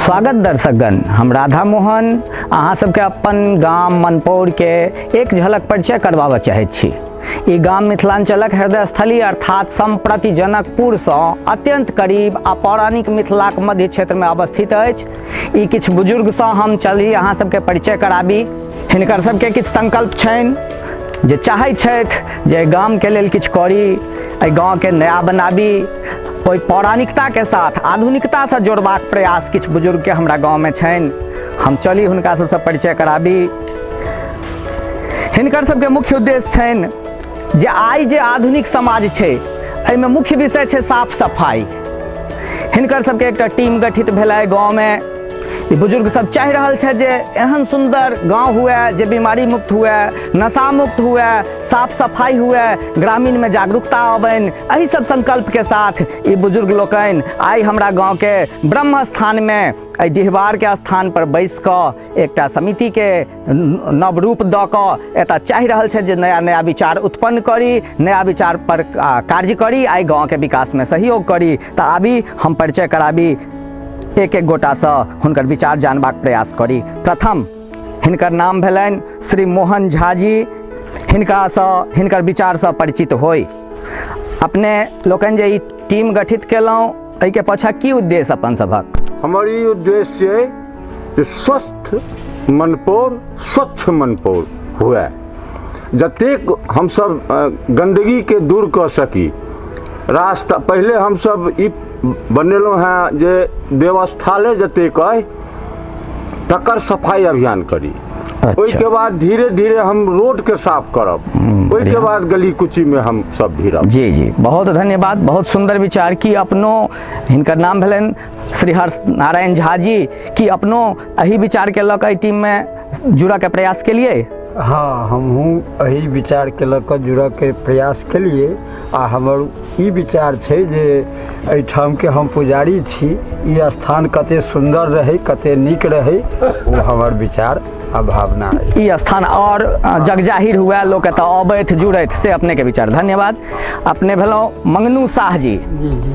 स्वागत दर्शकगण, हम राधा मोहन अहाँ सबके अपन गाम मनपौरके एक झलक परिचय करबाबऽ चाहैत छी। ई गाम मिथिलांचलक हृदय स्थली अर्थात सम्प्रति जनकपुरसँ अत्यंत करीब आ पौराणिक मिथिलाक मध्य क्षेत्रमे अवस्थित अछि। ई किछु बुजुर्गसँ हम चली अहाँ सबके परिचय कराबी। हिनकर सबके किछु संकल्प छनि जे चाहै छथि जे गामके लेल किछु करी, एहि गाँवके नया बनाबी, ओहि पौराणिकताके साथ आधुनिकतासँ जोड़बाक प्रयास किछु बुजुर्गके हमरा गाँवमे छनि। हम चली हुनका सबसँ परिचय कराबी। हिनकर सबके मुख्य उद्देश्य छनि जे आइ जे आधुनिक समाज छै एहिमे मुख्य विषय छै साफ सफाइ। हिनकर सबके एकटा टीम गठित भेलै गाँवमे। ई बुजुर्ग सब चाहि रहल छथि जे एहन सुन्दर गाँव हुए जे बीमारी मुक्त हुए, नशा मुक्त हुए, साफ सफाइ हुए, ग्रामीणमे जागरूकता अबनि। एहि सब संकल्पके साथ ई बुजुर्ग लोकनि आइ हमरा गाँवके ब्रह्म स्थानमे एहि डिहबारके स्थान पर बैस कऽ एकटा समितिके नव रूप दऽ कऽ एतऽ चाहि रहल छथि जे नया नया विचार उत्पन्न करी, नया विचार पर कार्य करी, आइ गाँवके विकासमे सहयोग करी। तऽ आबी हम परिचय कराबी, एक एक गोटासँ हुनकर विचार जानबाक प्रयास करी। प्रथम हिनकर नाम भेलनि श्री मोहन झा जी। हिनकासँ हिनकर विचारसँ परिचित होइ। अपने लोकनि जे ई टीम गठित केलहुँ एहिके पाछाँ की उद्देश्य अपन सभक? हमर ई उद्देश्य अइ जे स्वस्थ मनपौर स्वच्छ मनपौर हुए। जतेक हमसब गन्दगीके दूर कऽ सकी। रास्ता पहिले हमसब ई बनेलहुँ हेँ जे देवस्थाले जतेक अइ तकर सफाइ अभियान करी। ओहिके बाद धीरे धीरे हम रोडके साफ करब, ओहिके बाद गली कुचीमे हम सब भिड़ब। जी जी, बहुत धन्यवाद, बहुत सुंदर विचार। की अपनो, हिनकर नाम भेलनि श्री हर्ष नारायण झा जी, की अपनो एहि विचारके लऽ कऽ एहि टीममे जुड़ऽके प्रयास केलिए? हाँ, हमहूँ एहि विचारके लऽ कऽ जुड़ऽके प्रयास केलिए आ हमर ई विचार छै जे एहिठामके हम पुजारी छी, ई स्थान कते सुन्दर रहै, कते नीक रहै, ओ हमर विचार आ भावना अछि। ई स्थान और जगजाहिर हुए, लोक एतऽ अबैत जुड़ैत, से अपनेके विचार। धन्यवाद। अपने भेलहुँ मंगनू साह जी। जी जी।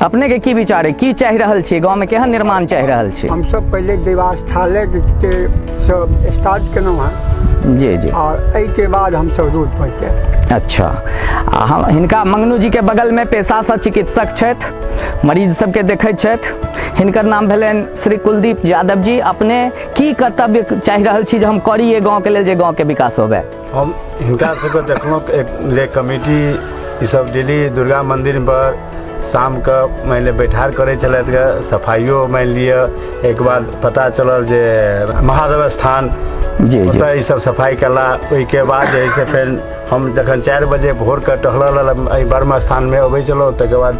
अपने के की विचार है, की चाहि रहल छी गाँव में, केहन निर्माण चाहि रहल छी? हमसब पहिले देवास्थालय के सब स्टार्ट केलहुँ हँ। जी जी। और एहिके बाद हमसब रोड पर जायब। अच्छा, आ हम हिनका मंगनू जी के बगल में पेशा से चिकित्सक छथि, मरीज सबके देखैत छथि। हिनकर नाम भेलनि श्री कुलदीप यादव जी। अपने की कर्तव्य चाहि रहल छी जे हम करी एहि गाँव के लेल जे गाँव के विकास होबे? हम हिनका सबके देखलहुँ एक जे कमिटी ई सब डेली दुर्गा मंदिर पर शामके मानि लिअ बैठार करै छलथि गऽ, सफाइयो मानि लिअ। एक बाद पता चलल जे महादेव स्थान जी जी ओतऽ ई सब सफाइ कयला। ओहिके बाद जे है से फेर हम जखन 4 बजे भोरके टहलऽ लेल एहि ब्रह्म स्थानमे अबै छलहुँ, तकर बाद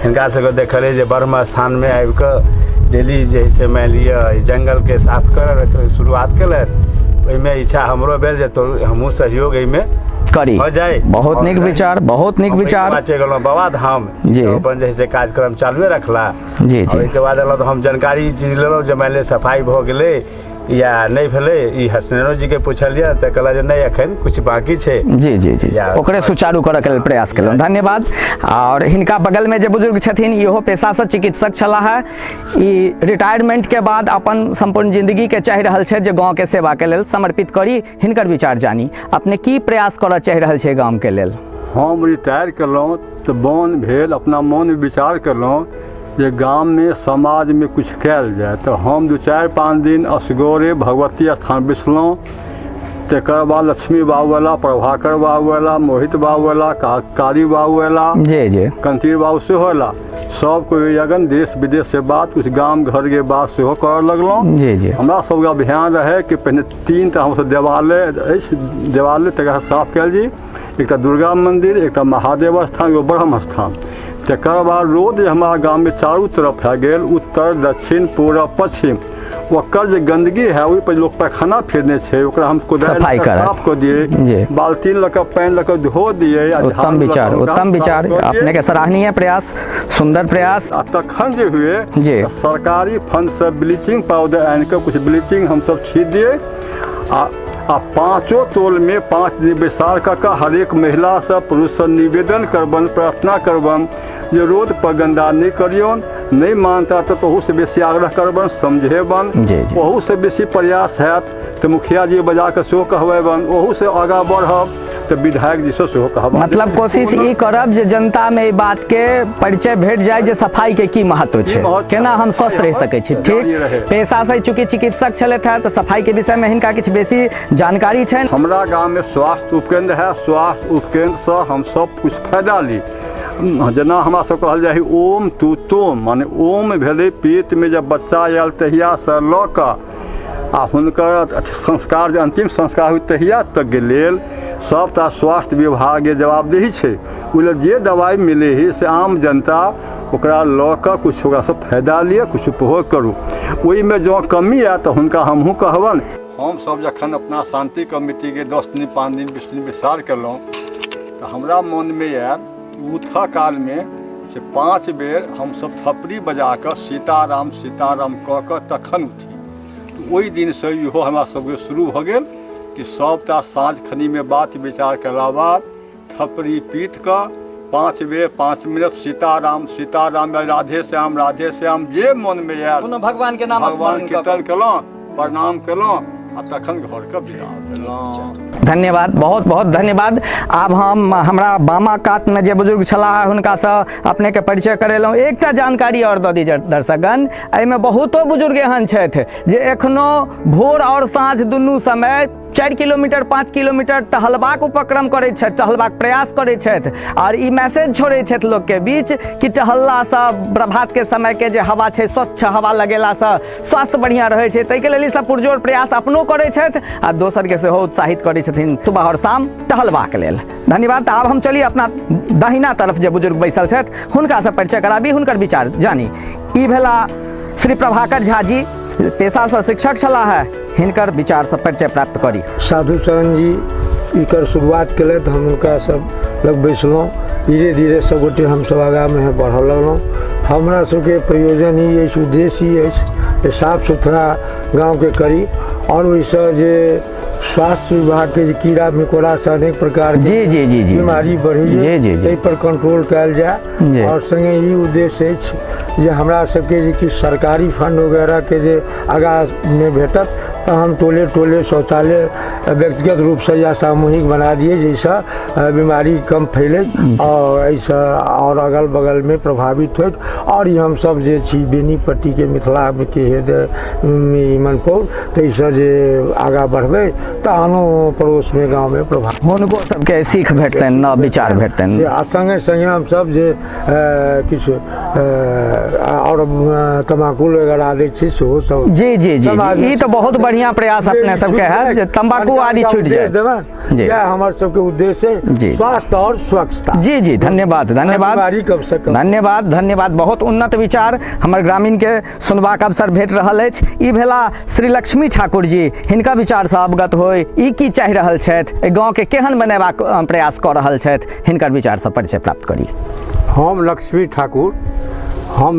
हिनका सबके देखलियै जे ब्रह्म स्थानमे आबिकऽ डेली जे है से मानि लिअ एहि जङ्गलके साफ करऽ शुरुआत केलथि। ओहिमे इच्छा हमरो भेल जे तो हमहूँ सहयोग एहिमे करी भऽ जाय। बहुत नीक विचार, बहुत नीक विचार। चलि गेलहुँ बाबा धाम जी। तऽ अपन जे है से कार्यक्रम चालुए रखला। जी जी। ओहिके बाद एलहुँ तऽ हम जानकारी ई चीज लेलहुँ जे मानि लिअ सफाइ भऽ गेलै या नहि भेलै। ई हसनैनो जीके पुछलियै तऽ कहला जे नहि एखन किछु बाँकी छै। जी जी जी, ओकरे सुचारू करऽके लेल प्रयास केलहुँ। धन्यवाद। आओर हिनका बगलमे जे बुजुर्ग छथिन इहो पेशासँ चिकित्सक छलाह हे। ई रिटायरमेंटके बाद अपन सम्पूर्ण जिंदगीके चाहि रहल छथि जे गाँवके सेवाके लेल समर्पित करी। हिनकर विचार जानी, अपने की प्रयास करऽ चाहि रहल छै गामके लेल? हम रिटायर केलहुँ तऽ मन भेल, अपना मनमे विचार केलहुँ जे गाममे समाजमे किछु कयल जाय। तऽ हम 2-4-5 दिन असगरे भगवती स्थान बैसलहुँ। तकर बाद लक्ष्मी बाबू अयला, प्रभाकर बाबू अयला, मोहित बाबू अयला, कारी बाबू अयला, जी जी, कंतीर बाबू सेहो अयला। सब कोइ अगन देश विदेश से बात, कुछ गाम घर के बात सेहो करऽ लगलहुँ। जी जी। हमरा सबके अभियान रहै कि पहिने 3 टा हमसब देवालय अछि, देवालय तकरा साफ कयल जी। एकटा दुर्गा मंदिर, एकटा महादेव स्थान, एगो ब्रह्म स्थान। तकर बाद रोड जे हमरा गाममे चारू तरफ भए गेल, उत्तर दक्षिण पूरब पश्चिम, ओकर जे गंदगी है ओहि पर लोक पैखाना फेरने छै, ओकरा हम कोदारि सफाई लऽ कऽ करत। साफ कऽ दियै, जी। बाल्टीन लऽ कऽ पानि लऽ कऽ धो दियै आ उत्तम झाड़ू लऽ कऽ विचार, हुनका उत्तम साफ विचार, कऽ दियै। अपने के सराहनीय प्रयास, सुंदर प्रयास। आ तखन जे हुए जी। तऽ सरकारी फंड से ब्लीचिंग पाउडर आनि कऽ कुछ ब्लीचिंग हमसब छीट दियै आ पाँचो टोलमे 5 दिन बैसार कऽ कऽ हरेक महिलासँ पुरुषसँ निवेदन करबनि, प्रार्थना करबनि जे रोड पर गन्दा नहि करियौन। नहि मानता तऽ तहूसँ बेसी आग्रह करबनि, समझेबनि। जी, जी। ओहूसँ बेसी प्रयास हैत तऽ मुखिया जी बजा कऽ सेहो कहबेबनि, ओहूसँ आगाँ बढ़ब तऽ विधायक जीसँ सेहो कहब। मतलब कोशिश ई करब जे जनता में ई बात के परिचय भेट जाय जे सफाई के की महत्व छै, महत्व केना हम स्वस्थ रहि सकै छी। जारी ठीक रहे। पेशा से चूंकि चिकित्सक छलथि हेँ तऽ सफाई के विषय में हिनका किछु बेसी जानकारी छनि। हमरा गाममे स्वास्थ्य उपकेन्द्र है, स्वास्थ्य उपकेन्द्रसँ हम सब कुछ फायदा ली। जेना हमरा सब कहल जाइ है ओम तू तोम, माने ओम भेलै पेटमे जब बच्चा आयल तहियासँ लऽ कऽ आ हुनकर संस्कार जे अंतिम संस्कार होइ तहिया तकके लेल सबटा स्वास्थ्य विभागके जवाबदेही छै। ओहि लेल जे दवाइ मिलै हइ से आम जनता ओकरा लऽ कऽ किछु ओकरासँ फायदा लिअ, किछु उपभोग करू। ओहिमे जँ कमी आयत तऽ हुनका हमहूँ कहबनि। हमसब जखन अपना शान्ति कमिटीके 10 दिन 5 दिन 20 दिन बैसार केलहुँ तऽ हमरा मोनमे आयल उठऽ कालमे से 5 बेर हमसब थपड़ी बजा कऽ सीताराम सीताराम कऽ कऽ तखन उठी। तऽ ओहि दिनसँ इहो हमरा सबके शुरू भऽ गेल कि सबटा साँझ खनीमे बात विचार केला बाद थपड़ी पीट कऽ 5 बेर 5 मिनट सीताराम सीताराम या राधे श्याम राधे श्याम जे मोनमे आयल कोनो भगवान के नाम भगवान स्मरण कऽ कीर्तन केलहुँ, प्रणाम केलहुँ आ तखन घरके विदा भेलहुँ। धन्यवाद, बहुत बहुत धन्यवाद। आब हम हमरा बामा कातमे जे बुजुर्ग छलाह हुनकासँ अपनेके परिचय करेलहुँ। एकटा जानकारी आओर दऽ दी दर्शकगण, एहिमे बहुतो बुजुर्ग एहन छथि जे एखनो भोर आओर साँझ दुनू समय 4 किलोमीटर 5 किलोमीटर टहलबाक उपक्रम करै छथि, टहलबाक प्रयास करै छथि आओर ई मैसेज छोड़ै छथि लोकके बीच कि टहललासँ प्रभातके समयके जे हवा छै, स्वच्छ हवा लगेलासँ स्वास्थ्य बढ़िआँ रहै छै। ताहिके लेल ई सब पुरजोर प्रयास अपनो करै छथि आ दोसरके सेहो उत्साहित करै छथिन सुबह आओर शाम टहलबाक लेल। धन्यवाद। तऽ आब हम चली अपना दहिना तरफ जे बुजुर्ग बैसल छथि हुनकासँ परिचय कराबी, हुनकर विचार जानी। ई भेला श्री प्रभाकर झा जी, पेशासँ शिक्षक छलाह है, हिनकर विचारसँ परिचय प्राप्त करी। साधु शरण जी एकर शुरुआत केलथि, हम हुनका सब लग बैसलहुँ, धीरे धीरे सब गोटे हमसब आगाँमे बढ़ऽ लगलहुँ। हमरा सबके प्रयोजन ई अछि, उद्देश्य ई अछि जे साफ सुथरा गाँवके करी आओर ओहिसँ जे स्वास्थ्य विभागके जे कीड़ा मकोड़ासँ अनेक प्रकारके जी जी जी जी बीमारी बढ़ैए जी जी जी ताहि पर कंट्रोल कयल जाय। जी। आओर सङ्गे ई उद्देश्य अछि जे हमरा सबके जे किछु सरकारी फंड वगैरहके जे आगाँमे भेटत तऽ हम टोले टोले शौचालय व्यक्तिगत रूपसँ या सामूहिक बना दिए जाहिसँ बीमारी कम फैले आओर एहिसँ आओर अगल बगलमे प्रभावित होइत। आओर ई हमसब जे छी बेनीपट्टीके मिथिलाके हेद मनपौर ताहिसँ जे आगाँ बढ़बै तऽ आनो पड़ोसमे गाँवमे प्रभाव हुनको सबके सीख भेटतनि, नव विचार भेटतनि। आ सङ्गे सङ्गे हमसब जे किछु आओर तम्बाकू वगैरह दै छी सेहो सब जी जी जी समाजमे ई तऽ बहुत बढ़िआँ प्रयास अपने सबके है जे तम्बाकू आदि छूटि जाय। देबनि जी। इएह हमर सबके उद्देश्य है, जी। स्वास्थ्य और स्वच्छता। जी जी धन्यवाद धन्यवाद बीमारी कम से कम। धन्यवाद धन्यवाद। बहुत उन्नत विचार हमर ग्रामीण के सुनबाक अवसर भेट रहल अछि। ई भेला श्री लक्ष्मी ठाकुर जी, हिनका विचारसँ अवगत होय ई की चाहि रहल छथि, एहि गाँवके केहन बनेबाक प्रयास कऽ रहल छथि, हिनकर विचारसँ परिचय प्राप्त करी। हम लक्ष्मी ठाकुर, हम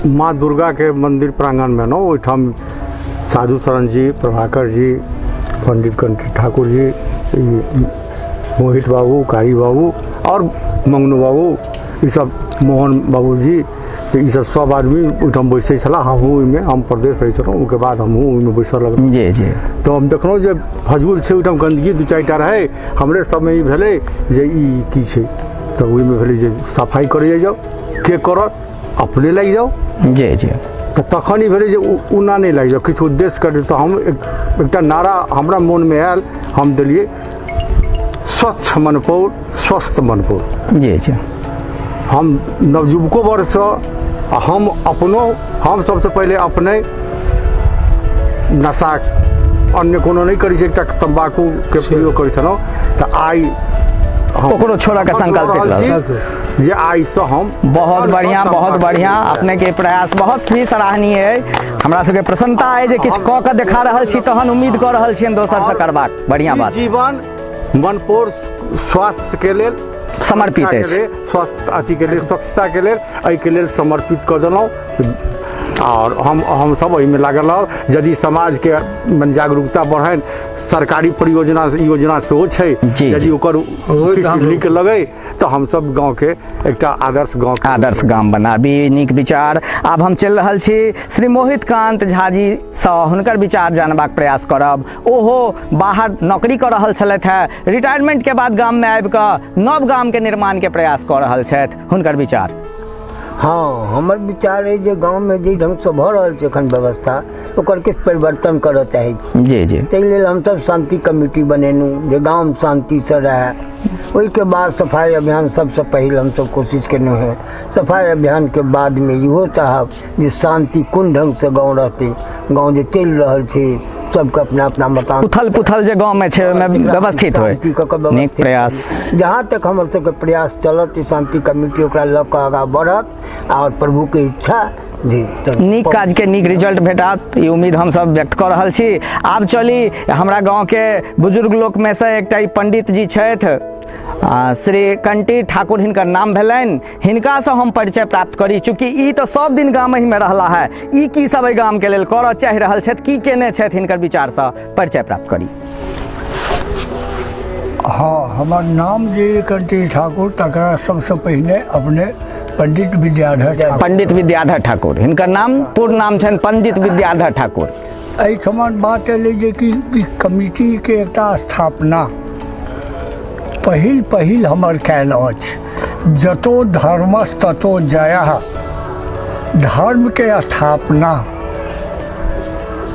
माँ दुर्गाके मंदिर प्रांगणमे एलहुँ। ओहिठाम साधु शरण जी, प्रभाकर जी, पंडित कंठी ठाकुर जी, ई मोहित बाबू, कारी बाबू आओर मंगनू बाबू, ईसब मोहन बाबू जी, तऽ ईसब सब आदमी ओहिठाम बैसै छलाह। हमहूँ ओहिमे, हम परदेश रहै छलहुँ, ओहिके बाद हमहूँ ओहिमे बैसऽ लगलहुँ। जी जी तऽ हम देखलहुँ जे फजूल छै, ओहिठाम गन्दगी 2-4 टा रहै। हमरे सबमे ई भेलै जे ई की छै, तऽ ओहिमे भेलै जे सफाइ करै जाउ, के करत, अपने लागि जाउ। जी जी तऽ तखन ई भेलै जे ओना नहि लागि जाउ, किछु उद्देश्य करी। तऽ हम एकटा नारा हमरा मोनमे आयल, हम देलियै स्वच्छ मनपौर स्वस्थ मनपौर। जी जी हम नवयुवको वर्गसँ आ हम अपनो, हम सबसँ पहिले अपने नशा अन्य कोनो नहि करै छी, एकटा तम्बाकूके प्रयोग करै छलहुँ, तऽ आइ हम ओकरो छोड़ऽके संकल्पित रहल रहल। छी जे आइसँ हम बहुत बढ़िया, बहुत बढ़िया। अपने के प्रयास बहुत ही सराहनीय है। हमरा सबके प्रसन्नता है जे किछु कऽ के देखा रहल छी, तहन उम्मीद कऽ रहल छियनि दोसर से करबाक। बढ़िया ई बात। जीवन मनपोर स्वास्थ्य के लेल समर्पित स्वच्छता के अछि। लेल, स्वास्थ्य अथी के लेल, स्वच्छता के लेल, एहिके लेल समर्पित कऽ देलहुँ। आओर हमसब एहिमे लागल रहब। यदि समाजके मने जागरूकता बढ़नि सरकारी परियोजना योजना सेहो छै। यदि ओकर किछु नीक लगै तऽ हमसब गाँवके एकटा आदर्श गाँव आदर्श गाम बनाबी। नीक विचार। आब हम चलि रहल छी श्री मोहित कांत झा जी सँ, हुनकर विचार जानबाक प्रयास करब। ओहो बाहर नौकरी कऽ रहल छलथि हेँ, रिटायरमेंट के बाद गाममे आबि कऽ नव गामके निर्माणके प्रयास कऽ रहल छथि, हुनकर विचार। हँ, हमर विचार अइ जे गाममे जाहि ढङ्गसँ भऽ रहल छै एखन व्यवस्था, ओकर किछु परिवर्तन करऽ चाहै छी। जी जी ताहि लेल हमसभ शान्ति कमिटी बनेलहुँ जे गाम शान्तिसँ रहए। ओहिके बाद सफाइ अभियान सबसँ पहिल हमसभ कोशिश केलहुँ हेँ। सफाइ अभियानके बादमे इहो चाहब जे शान्ति कोन ढङ्गसँ गाँव रहतै। गाँव जे चलि रहल छै, सबके अपना अपना मकान उथल पुथल जे गाँवमे छै ओहिमे व्यवस्थित होइ। शान्ति कऽ कऽ नीक व्यवस्थित प्रयास। जहाँ तक हमर सबके प्रयास चलत, ई शान्ति कमिटी ओकरा लऽ कऽ आगाँ बढ़त आओर प्रभुके इच्छा जी। नीक काजके नीक रिजल्ट भेटत, ई उम्मीद हमसभ व्यक्त कऽ रहल छी। आब चली हमरा गाँवके बुजुर्ग लोकमे सँ एकटा ई पंडित जी छथि, श्री कंटी ठाकुर हिनकर नाम भेलनि। हिनकासँ हम परिचय प्राप्त करी, चूँकि ई तऽ सब दिन गामहिमे रहला है, ई की सब एहि गामके लेल करऽ चाहि रहल छथि, की केने छथि, हिनकर विचारसँ परिचय प्राप्त करी। हँ, हमर नाम जे कंटी ठाकुर, तकरा सबसँ पहिने अपने पंडित विद्याधर ठाकुर। पंडित विद्याधर ठाकुर हिनकर नाम, पूर्ण नाम छनि पंडित विद्याधर ठाकुर। एहिठमन बात एलै जे कि ई कमिटीके एकटा स्थापना पहिल पहिल हमर कयल अछि। जतो धर्मस ततो जयः, धर्मके स्थापना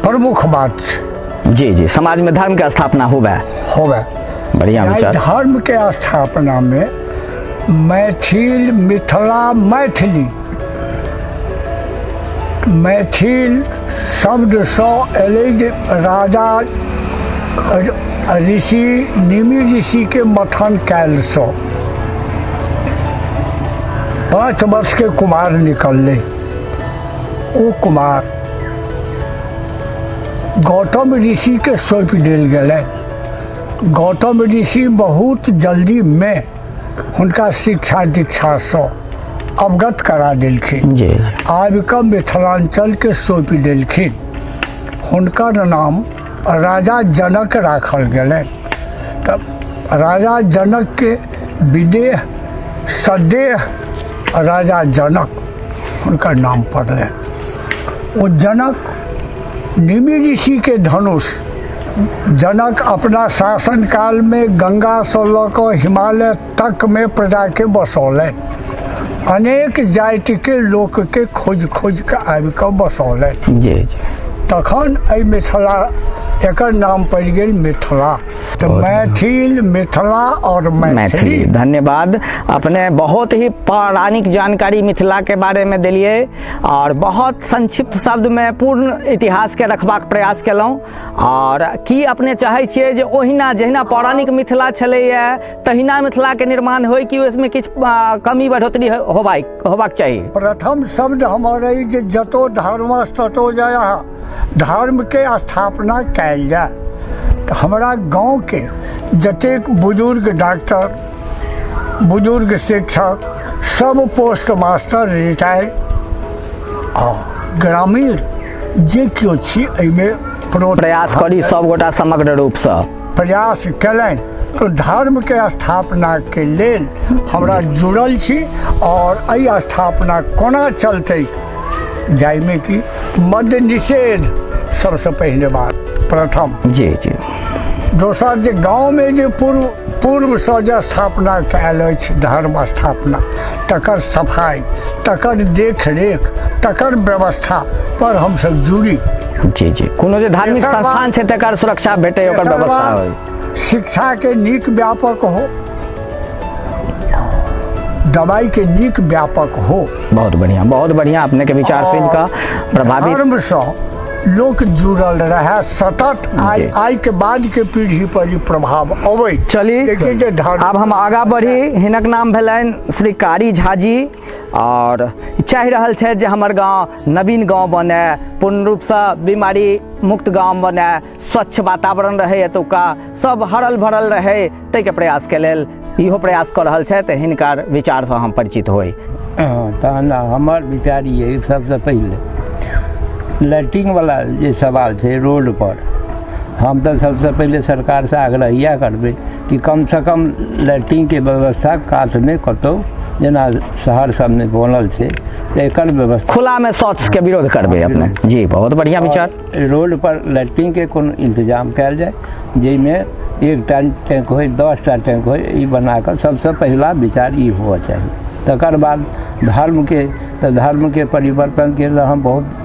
प्रमुख बात छै। जी जी समाजमे धर्मके स्थापना होबे होबे। बढ़िया विचार। धर्मके स्थापनामे मैथिल, मिथिला, मैथिली, मैथिल शब्दसँ एलै जे राजा ऋषि निमि ऋषिके मथन कयलसँ 5 वर्षके कुमार निकललै। ओ कुमार गौतम ऋषिके सौंपि देल गेलै। गौतम ऋषि बहुत जल्दीमे हुनका शिक्षा दीक्षासँ अवगत करा देलखिन। आबि कऽ मिथिलाञ्चलके सौंपि देलखिन। हुनकर नाम राजा जनक राखल गेलनि। तऽ राजा जनकके विदेह सदेह राजा जनक हुनकर नाम पड़लनि। ओ जनक निमि ऋषिके धनुष, जनक अपना शासन कालमे गंगासँ लऽ कऽ हिमालय तकमे प्रजाके बसौलनि। अनेक जातिके लोकके खोजि खोजि कऽ आबि कऽ बसौलनि। जी जी तखन एहि मिथिला एकर नाम पड़ि गेल मिथिला। तऽ मैथिल, मिथिला और मैथिली। धन्यवाद, अपने बहुत ही पौराणिक जानकारी मिथिला के बारे में दिलिए और बहुत संक्षिप्त शब्द में पूर्ण इतिहास के रखबाक प्रयास केलहुँ। और की अपने चाहै छियै जे ओहिना जहिना पौराणिक मिथिला छलैए तहिना मिथिला के निर्माण होय, कि उसमें किछु कमी बढ़ोतरी होबाक चाही? प्रथम शब्द हमर अइ जे जतो धर्मस ततो जयः, धर्म के स्थापना कयल जाय। तऽ हमरा गाँवके जतेक बुजुर्ग डॉक्टर, बुजुर्ग शिक्षक, सब पोस्ट मास्टर रिटायर आ ग्रामीण जे केओ छी, एहिमे प्रयास करी सब गोटा समग्र रूपसँ प्रयास कयलनि तऽ धर्मके स्थापनाके लेल हमरा जुड़ल छी। और एहि स्थापना कोना चलतै, जाहिमे कि मद्य निषेध सबसँ पहिले बात प्रथम। जी जी दोसर जे गाँवमे जे पूर्वसँ जे स्थापना कयल अछि धर्म स्थापना, तकर सफाइ, तकर देखरेख, तकर व्यवस्था पर हमसब जुड़ी। जी जी कोनो जे धार्मिक तेसर संस्थान बात- छै तकर सुरक्षा भेटै, ओकर तेसर व्यवस्था बात, होइ। शिक्षाके नीक व्यापक हो, दवाइके नीक व्यापक हो। बहुत बढ़िया, बहुत बढ़िया। अपने के विचार सुनि कऽ प्रभावित। धर्मसँ लोक जुड़ल रहए सतत, आइ आइ के बाद के पीढ़ी पर ई प्रभाव अबै। चली, लेकिन जे धर्म आब हम आगाँ बढ़ी। हिनक नाम भेलनि श्री कारी झा जी और चाहि रहल छथि जे हमर गाँव नवीन गाँव बने, पूर्ण रूपसँ बीमारी मुक्त गाँव बने, स्वच्छ वातावरण रहै, एतुका सब हरल भरल रहै, ताहिके प्रयासके लेल इहो प्रयास कऽ रहल छथि। हिनकर विचारसँ हम परिचित होइ। हँ, तहन हमर विचार ई अइ, सबसँ पहिले लैट्रिनवला जे सवाल छै रोडपर, हम तऽ सबसँ पहिले सरकारसँ आग्रह इएह करबै कि कमसँ कम लैट्रिनके व्यवस्था कातमे कतहु जेना शहर सबमे बनल छै तऽ एकर व्यवस्था खुलामे शौचके विरोध करबै अपने जी। बहुत बढ़िआँ विचार। रोड पर लैट्रिनके कोनो इंतजाम कयल जाय, जाहिमे एकटा टैंक होइ, 10टा टैंक होइ, ई बनाकऽ सबसँ पहिला विचार ई हुअ चाही। तकर बाद धर्मके, तऽ धर्मके परिवर्तनके लेल हम बहुत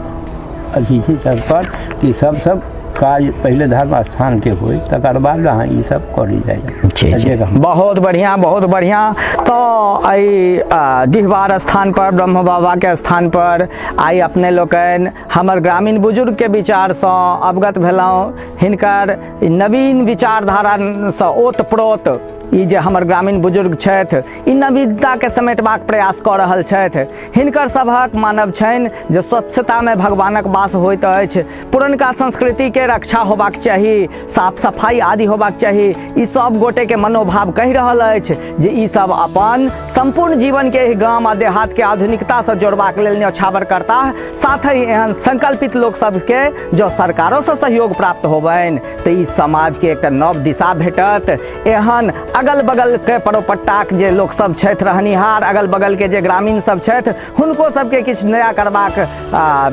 अथी छी तत्पर कि सबसँ काज पहिले धर्म स्थानके होइ, तकर बाद अहाँ ई सब करी जाइ। जी जी, बहुत बढ़िआँ, बहुत बढ़िआँ। तऽ एहि डिहबार स्थान पर, ब्रह्म बाबाके स्थान पर आइ अपने लोकनि हमर ग्रामीण बुजुर्गके विचारसँ अवगत भेलहुँ। हिनकर नवीन विचारधारासँ ओतप्रोत ई जे हमर ग्रामीण बुजुर्ग छथि, ई नवीनताके समेटबाक प्रयास कऽ रहल छथि। हिनकर सभक मानब छनि जे स्वच्छतामे भगवानक वास होइत अछि, पुरनका संस्कृतिके रक्षा होबाक चाही, साफ सफाइ आदि होबाक चाही। ई सब गोटेके मनोभाव कहि रहल अछि जे ई सब अपन सम्पूर्ण जीवनके एहि गाम आ देहातके आधुनिकतासँ जोड़बाक लेल न्योछावर करताह। साथ ही एहन संकल्पित लोक सबके जँ सरकारोसँ सहयोग प्राप्त होबनि तऽ ई समाजके एकटा नव दिशा भेटत। एहन अगल बगलके परोपट्टाक जे लोक सब छथि रहनिहार, अगल बगलके जे ग्रामीण सब छथि, हुनको सबके किछु नया करबाक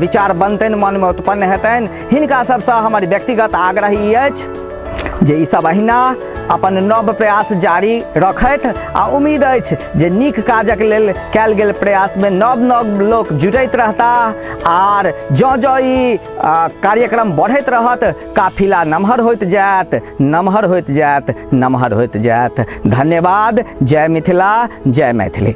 विचार बनतनि, मनमे उत्पन्न हेतनि। हिनका सबसँ हमर व्यक्तिगत आग्रह ई अछि जे ई सब अहिना अपन नव प्रयास जारी रखथि आ उम्मीद अछि जे नीक काजक लेल कयल गेल प्रयासमे नव नव लोक जुटैत रहताह आर जँ जँ ई कार्यक्रम बढ़ैत रहत, काफिला नमहर होइत जायत, नमहर होइत जायत, नमहर होइत जायत। धन्यवाद। जय मिथिला, जय मैथिली।